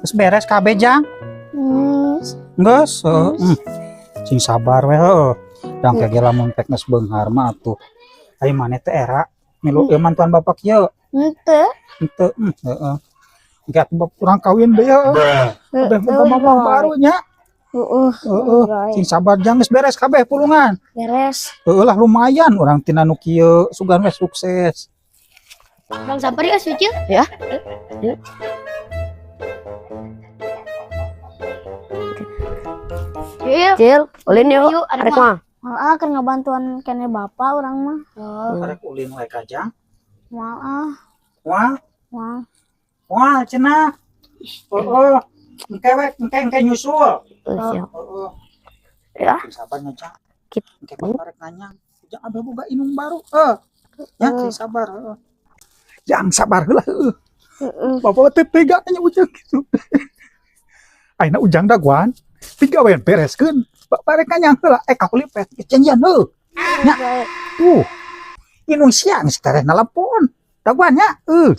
Geus beres kabeh, Jang? Geus. Geus, heuh. Sing sabar we heuh. Dang ge lamun pek geus beunghar mah atuh. Ai maneh teh era milu ieu mantuan bapak kieu? Henteu. Henteu, heeh. Engke atuh bapak urang kawin deui heuh. Kabeh boga mamah baru nya. Heeh. Heeh. Sing sabar, Jang, geus beres kabeh pulungan? Beres. Heeh lah, lumayan urang tina nu kieu sugan we sukses. Bang, sabar ya, Suci. Ya. Yuk. Yuk. Cil, ulin yuk. Yuk, arek Arek mah. Moal ah, keur ngabantuan kene bapak urang mah. Oh. Arek ulin we ka Jang. Moal ah. Moal, Moal. Moal cenah. Heeh. Engke we, engke engke nyusul. Oh, siap. Heeh. Ya. Sing sabar nya, Jang. Kit- Engke bapak rek nanyang. Ujang abah boga indung baru. Heuh. Ya, sing sabar heuh. Jang, sabar heula heuh. Heeh. Bapak teh tega nya Ujang gitu. Ayeuna Ujang dagoan, tiga we bereskeun. Bapak rek nanyang heula, eh kakulipet janjian heuh. Nya. Tuh. Indung sia geus tereh nelpon. Dagoan nya. Heuh.